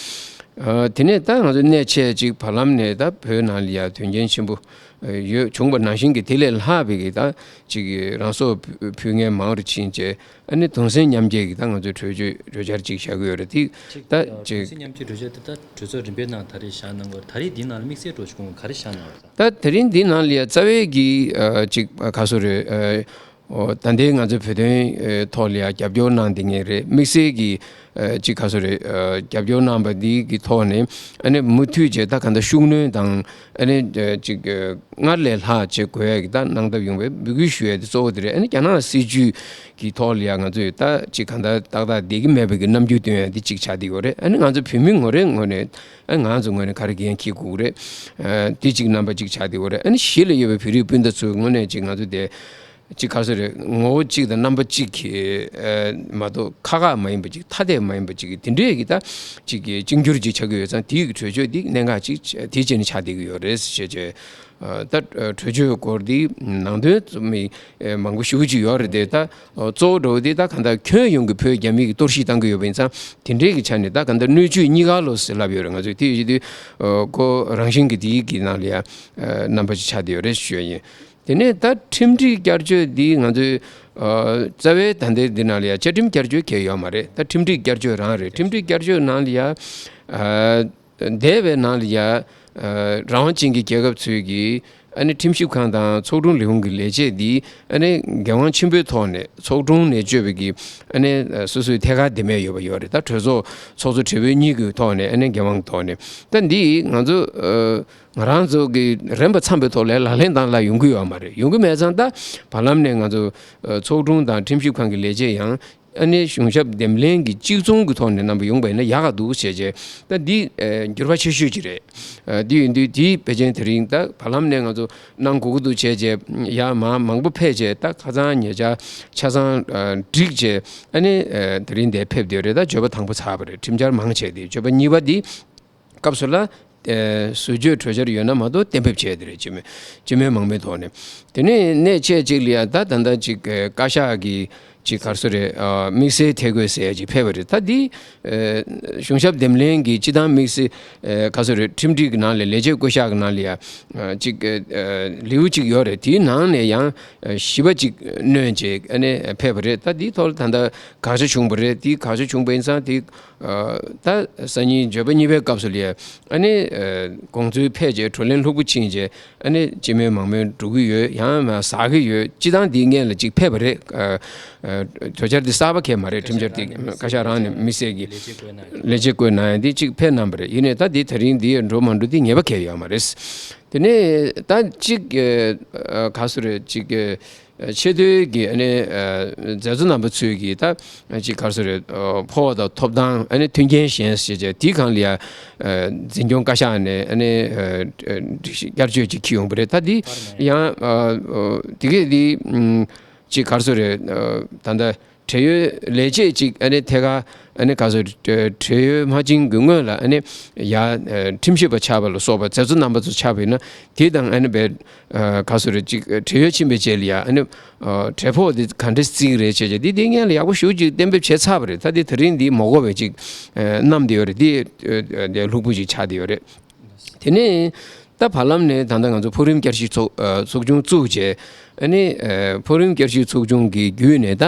ཨ་དེ་ནས་ད་ང་ཚོ་གནད་ཆེ་ཅིག་བར་ལམ་ནས་ད་བོད་ནང་ལ་ཡ་དོན་རྐྱེན་ཆེན་པོ་ཡོད་བྱུང་བ་ནང་བཞིན་གྱི་དེ་ལས་ལྷག་པའི་གི་ད་ཅིག་གི་རང་སྲོག་ཕུལ་མཁན་མང་རུ་ཕྱིན་བྱས། ཨ་ནི་གདུང་སེམས་མཉམ་སྐྱེད་ཀྱི་ད་ང་ཚོའི་གྲོས་ཆོད་གྲོས་འཆར་ཅིག་བཞག་གི་ཡོད་རེད། དེ་ད་ཅིག་གདུང་སེམས་མཉམ་སྐྱེད་གྲོས་ཆོད་དེ་ད་གྲོས་ཚོགས་རིམ་པའི་ནང་ད་རེས་བཞག་གནང་གི་ཡོད་རེད། ད་རེས་འདི་ནང་ལ་དམིགས་བསལ་འགྲོ་ཆུང་ག་རེ་བཞག་གནང་ཡོད་རེད། ད་དེ་རིང་འདི་ནང་ལ་ཡ་རྩ་བའི་གི་ཨ་ཅིག་ག་རེ་ཟེར་རེད། ཨོ་ད་ལྟའི་ང་ཚོའི་བོད་དོན་ཨེ་ཐོག་ལ་ཡང་རྒྱབ་སྐྱོར་གནང་བསྡད་མཁན་རེད། དམིགས་བསལ་གྱི་ཨེ་ཅིག་ག་རེ་ཟེར་རེད། ཨེ་རྒྱབ་སྐྱོར་གནང་བ་འདི་གི་ཐོག་ནས་ཨ་ནི་མུ་མཐུད་བྱས་ད་ག་འདྲ་ཤུགས་སྣོན་དང་ཨ་ནི་ཨེ་ཅིག་ཨེ་སྔར་ལས་ལྷག་བྱེད་དགོས་ཡ་གི་ད་གནང་ཐབས་ཡོང་བའི་འབོད་སྐུལ་ཞུ་ཡ་དེ་གཙོ་བོ་དེ་རེད། ཨ་ནི་རྒྱ་ནག་སྲིད་བྱུས་ཀྱི་ཐོག་ལ་ཡང་ང་ཚོས་ད་ཅིག་ག་འདྲ་ཏག་ཏག་བསྡད་ཀྱི་མེད་པའི་གི་རྣམ་འགྱུར་སྟོན་ཡ་འདི་ཅིག་ཆགས་བསྡད་ཡོད་རེད། ཨ་ནི་ང་ཚོ་བོད་མི་ངོ་རེ་ངོས་ནས་ཨ་ང་ཚོ་ངོས་ནས་ག་རེ་འགན་འཁྱེར་དགོས་རེད། ཨ་འདི་ཅིག་རྣམ་པ་ཅིག་ཆགས་བསྡད་ཡོད་རེད། ཨ་ནི་གཞིས་ལ་ཡོད་པའི་བོད་རིགས་སྤུན་ཟླ་ཚོའི་ངོས་ནས་ཅིག་ང་ཚོ་དེ། ཅིག་ག་རེ་ཟེར་རེད། ངོ་བོ་གཅིག་དང་རྣམ་པ་གཅིག་གི་ཨ་མ་གཏོགས་ཁག་ཁག་མ་ཡིན་པ་ཅིག་ཐ་དད་མ་ཡིན་པ་ཅིག་གི་དེ་འདྲའི་གི་ད་ཅིག་གི་གཅིག་གྱུར་ཅིག་ཆགས་ཀྱི་ཡོད་ཙང་། དེའི་གི་གྲོས་ཆོད་འདི་གནད་འགག་ཅིག་དེ་བྱས་ནས་ཆགས་བསྡད་ཀྱི་ཡོད་རེད་ཟེར་བྱས། ཨ་ད་ཨ་གྲོས་ཆོད་སྐོར་འདི་ནང་དོན་ཙམ་མི་ཨ་མང་པོ་ཞེ་པོ་ཅིག་ཡོད་རེད་དེ། ད་ཨ་གཙོ་བོ་འདྲ་བོ་འདི་ད་གང་ལྟར་ཁྱོན་ཡོངས་ཀྱི་བོད་རྒྱ་མི་གི་གཏོར་བཤིག་བཏང་གི་ཡོད་པ་ཡིན་ཙང་། དེ་འདྲའི་གི་ཆ་ནས་ད་གང་ལྟར་སྣོད་བཅུད་གཉིས་ཀ་ལོ་ཟེར་ལབ་ཡོད་རེད། ང་ཚོས་དེ་ཡིན་དུས་ཨ་ཁོ་རང་བཞིན་གྱི་དེའི་གི་ནང་ལ་ཡ་ཨ་རྣམ་པ་ཅིག་ཆགས་བསྡད་ཡོད་རེད་ཞུ་ཡ་ཡིན། དེ་ནས་ད་ཁྲིམས་སྒྲིག་བསྐྱར་བཅོས་འདི་ང་ཚོའི་ཨ་རྩ་བའི་ད་ལྟའི་འདི་ནང་ལ་ཡ་བཅའ་ཁྲིམས་བསྐྱར་བཅོས་གལ་ཡོད་མ་རེད། ད་ཁྲིམས་སྒྲིག་བསྐྱར་བཅོས་རང་རེད། ཁྲིམས་སྒྲིག་བསྐྱར་བཅོས་ནང་ལ་ཡ་ཨ་འདས་པའི་ནང་ལ་ཡ་ཨ་རང་དབང་ཅན་གྱི་རྒྱལ་ཁབ་ཚོའི་གི་ཨ་ནི་ཁྲིམས་ཞིབ་ཁང་དང་ཚོགས་དྲུང་ལས་ཁུངས་ཀྱི་ལས་བྱེད་འདི་ཨ་ནི་འགན་དབང་ཆེན་པོའི་ཐོག་ནས་ཚོགས་དྲུང་ནས་བཅོས་པའི་གི་ཨ་ནི་སོ་སོའི་ཐད་ཀར་འདེམས་ཡས་ཡོད་པ་ཡོད་རེད། ད་གྲོས་ཚོགས་ཚོགས་གཙོ་སྦྲེལ་པོའི་གཉིས་ཀྱི་ཐོག་ནས་ཨ་ནི་འགན་དབང་གི་ཐོག་ནས། ད་འདི་ང་ཚོ་ཨ་ང་རང་ཚོ་གི་རན་པ་འཚམས་པའི་ཐོག་ལ་ལག་ལེན་བསྟར་ལ་ཡོང་གི་ཡོད་མ་རེད། ཡོང་གི་མེད་ཙང་ད་བར་ལམ་ནས་ང་ཚོ་ཨ་ཚོགས་དྲུང་དང་ཁྲིམས་ཞིབ་ཁང་གི་ལས་བྱེད་ཡང་ཨ་ནི་གཞུང་ཞབས་འདེམས་ལྷན་གྱི་གཅིག་མཚུངས་ཀྱི་ཐོག་ནས་རྣམ་པ་ཡོང་པ་ཡིན་ན་ཡག་ག་འདུག་བྱས་རྗེས། ད་འདི་ཨ་འགྱུར་བ་ཆེ་ཤོས་ཅིག་རེད། ཨ་འདི་ཡིན་དུས་འདིའི་ཕལ་ཆེར་དེ་རིང་ད་བར་ལམ་ནས་ང་ཚོ་གནང་དགོས་ཀྱི་འདུག་བྱས་རྗེས། ཡར་མར་མང་པོ་ཕེབས་རྗེས་ད་ཁ་སང་ཉེ་ཆར་ཆ་ཚང་ཨ་འགྲིག་རྗེས་ཨ་ནི་ཨ་དེ་རིང་འདིར་ཕེབས་བསྡད་ཡོད་རེད། ད་བརྗོད་པ་དང་པོ་ཚར་བ་རེད། ཁྲིམས་འཆར་མང་ཆེ་དེ་བརྗོད་པ་གཉིས་པ་འདི། སྐབས་སུ་ལ། ཨེ་ཟུར་བརྗོད་གྲོས་འཆར་ཡོད་ན་མ་གཏོགས་གཏན་འབེབས་བྱས་དེ་རེད། སྤྱི་མོས་སྤྱི་མོས་མང་མོས་ཐོག་ནས། དེ་ནས་གནད་ཆེ་གཅིག་ལ་ཡ་ད་ད་ལྟ་ཅིག་ཨེ་བཀའ་ཤག་གི་ཅིག་ག་རེ་ཟེར་རེད། ཨ་དམིགས་བསལ་ཐད་བསྐོས་ཟེར་ཡ་ཅིག་ཕེབས་པ་རེད། ད་འདི་ཨེ་གཞུང་ཞབས་འདེམས་ལྷན་གྱི་སྤྱི་བཏང་དམིགས་བསལ་ཨེ་ག་རེ་ཟེར་རེད། ཁྲིམས་སྒྲིག་གི་ནང་ལ་ལས་བྱེད་བསྐོ་གཞག་གི་ནང་ལ་ཡ་ཨ་ཅིག་ཨེ་ལེའུ་གཅིག་ཡོད་རེད། དེའི་ནང་ནས་ཡང་ཨེ་བཞི་པ་ཅིག་བསྣོན་བྱས་ཨ་ནི་ཕེབས་པ་རེད། ད་འདིའི་ཐོག་ལ་ད་ལྟ་དགག་བྱ་བྱུང་བ་རེད། དེའི་དགག་བྱ་བྱུང་བ་ཡིན་ཙང་དེ། ད་སང་ཉིན་བརྗོད་པ་གཉིས་པའི་སྐབས་སུ་ལ་ཨ་ནི་དགོངས་ཚུལ་ཕེབས་རྗེས་བགྲོ་གླེང་ལྷུག་པོ་ཕྱིན་རྗེས་ཨ་ནི་སྤྱི་མོས་མང་མོས་འགྲོ་གི་ཡོད། ཡང་ཟག་གི་ཡོད། སྤྱི་བཏང་འདིའི་སྔོན་ལ་ཅིག་ཕེབས་པ་རེད། གྲོས་འཆར་འདི་གསར་པ་གང་ཡང་མ་རེད། ཁྲིམས་འཆར་འདི་བཀའ་ཤག་རང་ནས་དམིགས་བསལ་གྱི་ལས་བྱེད་བསྐོས་གནང་ཡ་འདི་ཅིག་ཕེབས་གནང་བ་རེད། ཡིན་ནའི་ད་འདི་ད་རིང་འདི་འགྲོ་མ་འགྲོ་འདི་ངེས་པ་གང་ཡང་ཡོད་མ་རེད། དེ་ནས་ད་ཅིག་ག་རེ་ཟེར་རེད། ཅིག་ཆེས་མཐོའི་གི་ཨ་ནི་མཛད་གཙོ་རྣམ་པ་ཚོས་ཀྱི་ད་ཅིག་ག་རེ་ཟེར་རེད། ཕོགས་དང་ཐོབ་ཐང་ཨ་ནི་མཐུན་རྐྱེན་གཞན་ཞེས་བྱས་དེའི་སྒང་ལ་ཡ་འཛིན་སྐྱོང་བཀའ་ཤག་ནས་ཨ་ནི་སྒྲིག་གཞི་བསྐྱར་བཅོས་ཅིག་འཁྱེར་ཡོང་པ་རེད། ད་འདི་ཡང་དེ་གས་འདི་ཅིག་ག་རེ་ཟེར་རེད། ད་ལྟ་ བགྲེས་ཡོལ་ལས་བྱེད་ཅིག་ཨ་ནི་ཐད་ཀར་ཨ་ནི་ག་ཚོད་བགྲེས་ཡོལ་མ་ཕྱིན་གྱི་སྔོན་ལ་ཨ་ནི་ཡ་ཁྲིམས་ཞིབ་པ་ཆགས་པ་ལ་སོགས་པ་མཛད་གཙོ་རྣམ་པ་ཚོ་ཆགས་པ་ཡིན་ན་དེ་དང་ཨ་ནི་བས་ག་ཚོད་རེད་ཅིག་བགྲེས་ཡོལ་ཕྱིན་པའི་རྗེས་ལ་ཡ་ཨ་ནི་བགྲེས་ཕོགས་དེ་ག་འདྲས་བརྩི་གི་རེད་བྱས་བྱས་དེ་དེ་སྔོན་ལ་ཡག་པོ་ཞེ་ཅིག་གཏན་འབེབས་བྱས་ཚར་བ་རེད། ད་དེ་དེ་རིང་འདི་མ་གོ་བས་ཅིག་བསྣམས་བསྡད་ཡོད་རེད། དེ་དེ་ལྷུག་པོ་ཅིག་ཆགས་བསྡད་ཡོད་རེད། དེ་ནས་ད་བར་ལམ་ནས་ད་ལྟ་ང་ཚོ་ཕོགས་རིམ་བསྐྱར་ཞིབ་ཚོགས་ཨ་ཚོགས་ཆུང་བཙུགས་རྗེས་ཨ་ནི་ཨ་ཕོགས་རིམ་བསྐྱར་ཞིབ་ཚོགས་ཆུང་གི་བརྒྱུད་ནས་ད་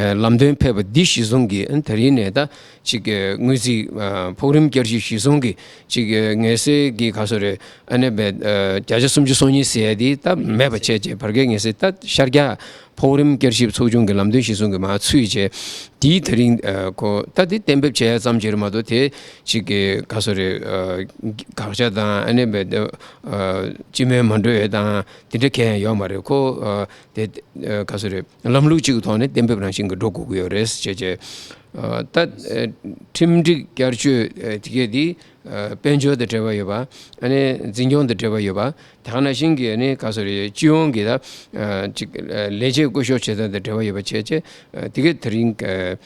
ཨ་ལམ་སྟོན་ཕེབས་པ་འདི་གཞི་བཟུང་གིས་ཨ་ནི་དེ་རིང་ནས་ད་ཅིག་ཨ་དངུལ་རྩིས་ཨ་ཕོགས་རིམ་བསྐྱར་ཞིབ་གཞི་བཟུང་གིས་ཅིག་ཨ་ངལ་སེལ་གྱི་ག་ཚོད་རེད་ཨ་ནི་བས་ཨ་བརྒྱ་ཆ་སུམ་ཅུ་སོ་གཉིས་ཟེར་ཡ་འདི་ད་མེད་པ་བྱས་རྗེས་བར་བརྒལ་ངལ་སེལ་ད་ཤར་རྒྱག་ཕོགས་རིམ་བསྐྱར་ཞིབ་ཚོགས་ཆུང་གི་ལམ་སྟོན་གཞི་བཟུང་གི་མར་ཚུད་རྗེས་དེའི་དེ་རིང་ཨ་ཁོ་ད་དེ་གཏན་འབེབས་བྱས་ཙམ་ཅིག་རེད་མ་གཏོགས་དེ་ཅིག་གི་ག་ཚོད་རེད་ཨ་དགག་བྱ་དང་ཨ་ནི་བས་ཨ་སྤྱི་མོས་མ་འགྲོ་ཡས་དང་དེ་འདྲ་གང་ཡང་ཡོད་མ་རེད། ཁོ་ཨ་དེ་ཨ་ག་ཚོད་རེད་ལམ་ལུགས་གཅིག་གི་ཐོག་ནས་གཏན་འབེབས་རང་བཞིན་གྱི་འགྲོ་དགོས་ཀྱི་ཡོད་རེད་ཅེས་བྱས། ཨ་ད་ཨ་ཁྲིམས་སྒྲིག་བསྐྱར་བཅོས་ཨ་དེ་གས་དེ་ཨ་དཔལ་འབྱོར་དང་འབྲེལ་བ་ཡོད་པ་ཨ་ནི་འཛིན་སྐྱོང་དང་འབྲེལ་བ་ཡོད་པ། དེ་ག་ནང་བཞིན་གྱི་ཨ་ནི་ག་ཚོད་རེད་སྤྱི་ཡོངས་ཀྱི་ད་ཨ་ཅིག་ཨ་ལས་བྱེད་བསྐོ་གཞག་བྱེད་སྟངས་དང་འབྲེལ་བ་ཡོད་པ་བྱས་བྱས་ཨ་དེ་གས་དེ་རིང་ཨ་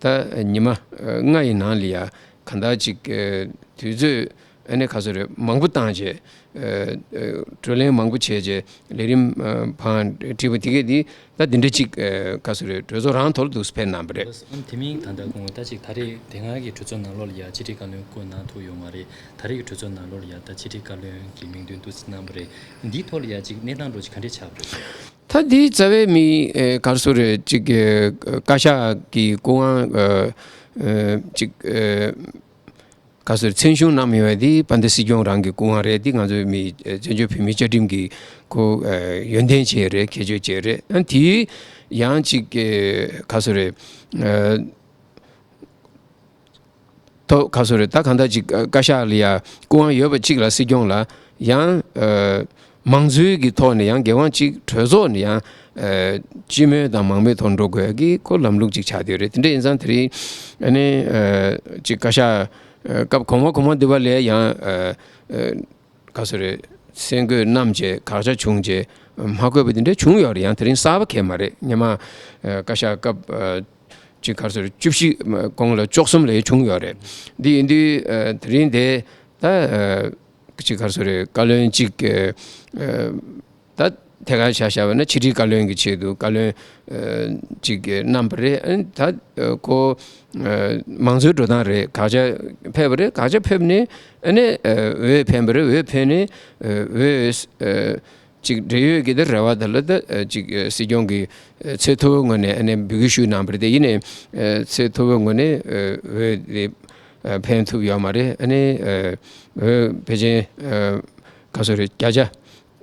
ད་ཉི་མ་ཨ་ལྔ་ཡི་ནང་ལ་ཡ་གང་ལྟར་ཅིག་ཨ་དུས་ཚོད་ཨ་ནི་ག་ཚོད་རེད་མང་པོ་བཏང་བྱས་ཨ་ཨ་བགྲོ་གླེང་མང་པོ་བྱས་བྱས་ལས་རིམ་ཨ་བང་བསྒྲིགས་པ་དེ་གས་དེ་ད་འདི་འདྲ་ཅིག་ཨ་ག་ཚོད་རེད་གྲོས་ཚོགས་རང་ཐོག་ལ་འདུག་སེ་ཕེབས་གནང་བ་རེད། ཨ་དེ་མིན་ད་ལྟ་དགོངས་ད་ཅིག་ད་རེས་དེ་སྔ་གི་གྲོས་ཚོགས་ནང་ལོགས་ལ་ཡ་ཕྱི་དྲིལ་བཀའ་བློན་བསྐོ་གནང་ཐུབ་ཡོད་མ་རེད། ད་རེས་ཀྱི་གྲོས་ཚོགས་ནང་ལོགས་ལ་ཡ་ད་ཕྱི་དྲིལ་བཀའ་བློན་གྱི་མིང་འདོན་འདུག་སེ་གནང་བ་རེད། འདིའི་ཐོག་ལ་ཡ་ཅིག་གནས་སྟངས་འདྲ་ཅིག་ག་འདྲས་ཆགས་པ་རེད། ད་འདི་རྩ་བའི་མི་ཨེ་ག་རེ་ཟེར་རེད་ཅིག་ཨེ་བཀའ་ཤག་གི་སྐུ་དབང་ཨེ་ཨེ་ཅིག་ཨེ་ག་རེ་ཟེར་མཚན་གཞུང་གནང་མེད་པ་འདི་དཔལ་ལྡན་སྲིད་སྐྱོང་རང་གི་སྐུ་དབང་རེད། འདི་ང་ཚོའི་མི་ཨེ་བཙན་བྱོལ་བོད་མིའི་བཅའ་ཁྲིམས་ཀྱི་ཁོ་ཨེ་ཡོན་ཏན་བྱས་རེད། ཁྱད་ཆོས་བྱས་རེད། ཨ་འདི་ཡང་ཅིག་ཨེ་ག་རེ་ཟེར་རེད་ཨེ། ཐོག་ག་ཚོད་རེད་ད་གང་ལྟར་ཅིག་བཀའ་ཤག་ལ་ཡ་སྐུ་དབང་ཡོད་པ་གཅིག་ལ་སྲིད་སྐྱོང་ལ་ཡང་ཨ་མང་གཙོའི་གི་ཐོག་ནས་ཡང་འགན་དབང་གཅིག་གྲོས་ཚོགས་ནས་ཡང་ཨ་སྤྱི་མོས་དང་མང་མོས་ཐོག་འགྲོ་དགོས་ཀྱི་ཁོ་ལམ་ལུགས་གཅིག་ཆགས་བསྡད་ཡོད་རེད། དེ་འདྲ་ཡིན་ཙང་དེ་རིང་ཨ་ནི་ཨ་ཅིག་བཀའ་ཤག་ཨ་སྐབས་གོང་མ་གོང་མ་འདི་བ་ལས་ཡང་ཨ་ཨ་ག་ཚོད་རེད་སེམས་འགུལ་བསྣམས་བྱས་དགག་བྱ་བྱུང་བྱས་མ་བཀོད་པ་དེ་འདྲ་བྱུང་ཡོད་རེད། ཡང་དེ་རིང་གསར་པ་གང་ཡང་མ་རེད། སྔོན་མ་ཨ་བཀའ་ཤག་སྐབས་ཨ་ཅིག་ག་རེ་ཟེར་བཅུ་བཞི་གོང་ལ་བཅུ་གསུམ་ལ་བྱུང་ཡོད་རེད། འདི་ཡིན་དུས་ཨ་དེ་རིང་དེ་ད་ཨ་ཅིག་ག་རེ་ཟེར་བཀའ་བློན་གཅིག་ཨ་ད་ཐད་ཀར་ཆ་བཞག་པ་ན་ཕྱི་དྲིལ་བཀའ་བློན་གྱི་ཆེད་དུ་བཀའ་བློན་ཨ་ཅིག་གནང་བ་རེད། ཨ་ནི་ད་ཨ་ཁོ་ཨ་མང་གཙོའི་འགྲོ་སྟངས་རེད། དགག་བྱ་ཕེབས་པ་རེད། དགག་བྱ་ཕེབས་ནས་ཨ་ནི་ཨ་འོས་འཕེན་པ་རེད། འོས་འཕེན་ནས་ཨ་འོས་ཨ་ཅིག་འབྲེལ་ཡོད་ཀྱི་དེ་རེ་བ་དེ་ལ་ད་ཅིག་སྲིད་སྐྱོང་གིས་ཚད་མཐོ་བོའི་ངོས་ནས་ཨ་ནི་འབོད་སྐུལ་ཞུས་གནང་བ་རེད། དེ་ཡིན་ནའི་ཚད་མཐོ་བོའི་ངོས་ནས་འོས་དེ་འཕེན་ཐུབ་ཡོད་མ་རེད། ཨ་ནི་འོས་ཕལ་ཆེར་ག་ཚོད་རེད་བརྒྱ་ཆ་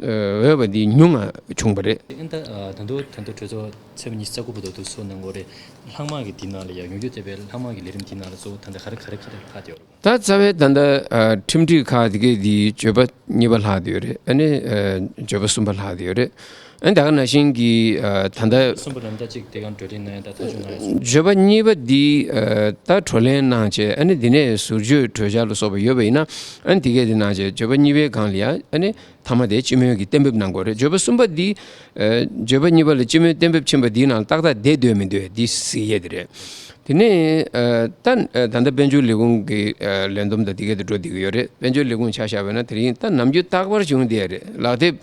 འོས་པ་འདི་ཉུང་ང་བྱུང་བ་རེད། ཨ་ནི་ད་ད་དུང་ད་དུང་གྲོས་ཚོགས་ཚེས་པ་ཉི་ཤུ་རྩ་དགུ་བར་དུ་འདུག་སེ་གནང་གི་ཡོད་རེད། ལྷག་མ་གི་འདི་ནང་ལ་ཡང་ཡོང་རྒྱུ་བསྡད་པའི་ལྷག་མ་གི་ལས་རིམ་འདི་ནང་ལ་གཙོ་བོ་ད་ལྟ་ག་རེ་ག་རེ་ག་རེ་ལྷག་བསྡད་ཡོད་རེད། ད་རྩ་བའི་ད་ལྟ་ཨ་ཁྲིམས་སྒྲིག་ཁག་དེ་གའི་དེ་བརྗོད་པ་གཉིས་པ་ལྷག་བསྡད་ཡོད་རེད། ཨ་ནི་ཨ་བརྗོད་པ་གསུམ་པ་ལྷག་བསྡད་ཡོད་རེད། ཨ་ནི་ད་ག་ནང་བཞིན་གྱི་ཨ་ད་ལྟ་གསུམ་པ་ལ་ད་ཅིག་དེ་ག་བགྲོ་གླེང་གནང་ཡ་ད་ཐག་གཅོད་གནང་ཡ་སོང་། བརྗོད་པ་གཉིས་པ་འདི་ཨ་ད་བགྲོ་གླེང་གནང་བྱས་ཨ་ནི་འདི་ནས་ཟུར་བརྗོད་གྲོས་འཆར་ལ་སོགས་པ་ཡོད་པ་ཡིན་ན་ཨ་ནི་དེ་གའི་དེ་གནང་བྱས་བརྗོད་པ་གཉིས་པའི་སྒང་ལ་ཡ་ཨ་ནི་མཐའ་མ་དེ་སྤྱི་མོས་ཀྱིས་གཏན་འབེབས་གནང་དགོས་རེད། བརྗོད་པ་གསུམ་པ་འདི་ཨ་བརྗོད་པ་གཉིས་པ་ལ་སྤྱི་མོས་གཏན་འབེབས་ཕྱིན་པ་འདིའི་ནང་ཏག་ཏག་བསྡད་འདུག་མི་འདུག་འདི་གཟིགས་ཡས་དེ་རེད། དེ་ནས་ཨ་ད་ཨ་ད་ལྟ་དཔལ་འབྱོར་ལས་ཁུངས་ཀྱི་ཨ་ལས་བསྡོམས་དང་དེ་ག་དེ་འགྲོ་བསྡད་ཀྱི་ཡོད་རེད། དཔལ་འབྱོར་ལས་ཁུངས་ཆ་བཞག་པ་ན་དེ་རིང་ད་ནམ་རྒྱུན་རྟག་པར་བྱུང་བསྡད་ཡ་རེད། ལག་དེབ་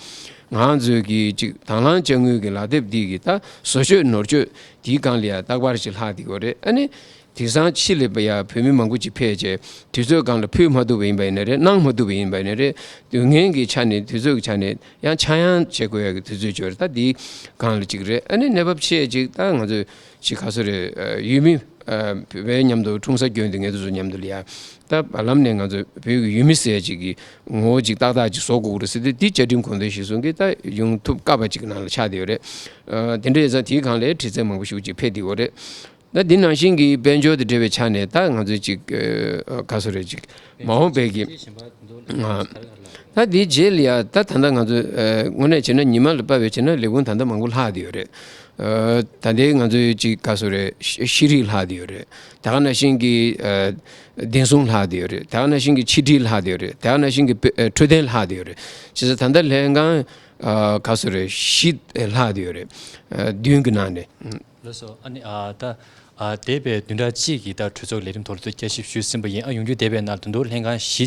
ང་ཚོའི་གི་ཅིག་དང་བླངས་དཔྱ་དངུལ་གྱི་ལག་དེབ་འདི་གི་ད་བཟོ་བཅོས་ནོར་བཅོས་དེའི་སྒང་ལ་ཡ་རྟག་པར་ཅིག་ལྷག་བསྡད་ཀྱི་ཡོད་རེད། ཨ་ནི་དེང་སང་ཕྱི་ལ་ཡ་བོད་མི་མང་པོ་ཅིག་ཕེབས་བྱས་དུས་ཚོད་སྒང་ལ་ཕུལ་མ་ཐུབ་པ་ཡིན་པ་ཡིན་ན་རེད། གནང་མ་ཐུབ་པ་ཡིན་པ་ཡིན་ན་རེད། དུས་ངན་གྱི་ཆ་ནས་དུས་ཚོད་ཀྱི་ཆ་ནས་ཡང་ཆག་ཡང་བྱེད་དགོས་ཡ་གི་དུས་ཚོད་ཅིག་ཡོད་རེད། ད་འདིའི་སྒང་ལ་ཅིག་རེད། ཨ་ནི་གནས་བབ་ཆེ་ཅིག་ད་ང་ཚོས་ཅིག་ག་ཚོད་རེད་ཨ་ཡུལ་མི་ཨ་བོད་པའི་མཉམ་དུ་འཁྲུངས་ས་སྐྱོན་དེ་ངེད་ཚོ་ཚོ་མཉམ་དུ་ལ་ཡ་ད་བར་ལམ་ནས་ང་ཚོ་བོད་ཀྱི་ཡུལ་མི་ཟེར་ཅིག་གི་ངོ་བོ་ཅིག་ཏག་ཏག་ཅིག་བཟོ་དགོས་ཀྱི་རེད་ཟེར་དུས་འདི་བཅའ་ཁྲིམས་དགོངས་དོན་གཞིར་བཟུང་གིས་ད་ཡོང་ཐུབ་དཀའ་བ་ཅིག་ནང་ལ་ཆགས་བསྡད་ཡོད་རེད། ཨ་དེ་འདྲ་ཡིན་ཙང་དེའི་སྒང་ལ་དྲི་རྩད་མང་པོ་ཞིག་ཅིག་འཕེལ་བསྡད་ཡོད་རེད། ད་འདི་ནང་བཞིན་གྱི་དཔལ་འབྱོར་དང་འབྲེལ་བའི་ཆ་ནས་ད་ང་ཚོས་ཅིག་ཨ་ག་ཚོད་རེད་ཅིག་མ་འོངས་པའི་གི་ཨ་ད་འདིའི་རྗེས་ལ་ཡ་ད་ད་ལྟ་ང་ཚོས་ཨ་དངོས་གནས་བྱས་ན་ཉི་མ་ལ་དཔག་པའི་བྱས་ན་ལས་ཁུངས་ད་ལྟ་མང་པོ་ལྷག་བསྡད་ཡོད་རེད། ཨ་ད་ལྟའི་ང་ཚོའི་ཅིག་ག་ཚོད་རེད་ཤ་ཤེས་རིག་ལྷག་བསྡད་ཡོད་རེད། ད་ག་ནང་བཞིན་གྱི་ཨ་བདེ་སྲུང་ལྷག་བསྡད་ཡོད་རེད། ད་ག་ནང་བཞིན་གྱི་ཕྱི་འབྲེལ་ལྷག་བསྡད་ཡོད་རེད། ད་ག་ནང་བཞིན་གྱི་བོད་ཨ་འཕྲོད་བསྟེན་ལྷག་བསྡད་ཡོད་རེད། བྱས་ཙང་ད་ལྟ་ལྷན་ཁང་ཨ་ག་ཚོད་རེད་བཞི་ལྷག་བསྡད་ཡོད་རེད། ཨ་བདུན་གྱི་ནང་ནས། ལགས་སོ། ཨ་ནི་ཨ་ད་ཨ་འདས་པའི་བདུན་ཕྲག་གཅིག་གི་ད་གྲོས་ཚོགས་ཀྱི་ལས་རིམ་ཐོག་ལ་ད་བསྐྱར་ཞིབ་ཞུས་ཟིན་པ་ཡིན། ཨ་ཡོང་རྒྱུ་འདས་པའི་ནང་ད་དུང་ལྷན་ཁང་བཞི་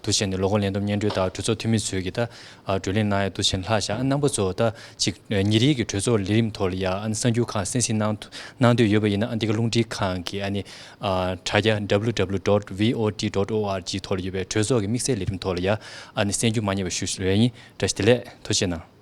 འདུག་བྱས་ནས་ལོ་འཁོར་ལས་བསྡོམས་སྙན་སྒྲོན་དང་གྲོས་ཚོགས་འཐུས་མི་ཚོས་ཀྱི་ད་ཨ་བགྲོ་གླེང་གནང་ཡ་འདུག་བྱས་ནས་ལྷག་བཞག་ཨ་རྣམ་པ་ཚོ་ད་ཅིག་ཉིན་རེའི་གི་གྲོས་ཚོགས་ལས་རིམ་ཐོག་ལ་ཡ་ཨ་ནི་གསར་འགྱུར་གང་གསན་གཟིགས་གནང་གནང་འདོད་ཡོད་པ་ཡིན་ན། ཨ་འདི་ག་རླུང་འཕྲིན་ཁང་གི་ཨ་ནི་ཨ་དྲ་རྒྱ་W W W dot V O T dot O R G ཐོག་ལ་ཡོད་པའི་གྲོས་ཚོགས་ཀྱི་དམིགས་བསལ་ལས་རིམ་ཐོག་ལ་ཡ་ཨ་ནི་གསན་རྒྱུ་མ་བསྙེལ་བ་ཞུ་ཞུ་ཡ་ཡིན། བཀྲ་ཤིས་བདེ་ལེགས། ཐུགས་རྗེ་གནང་།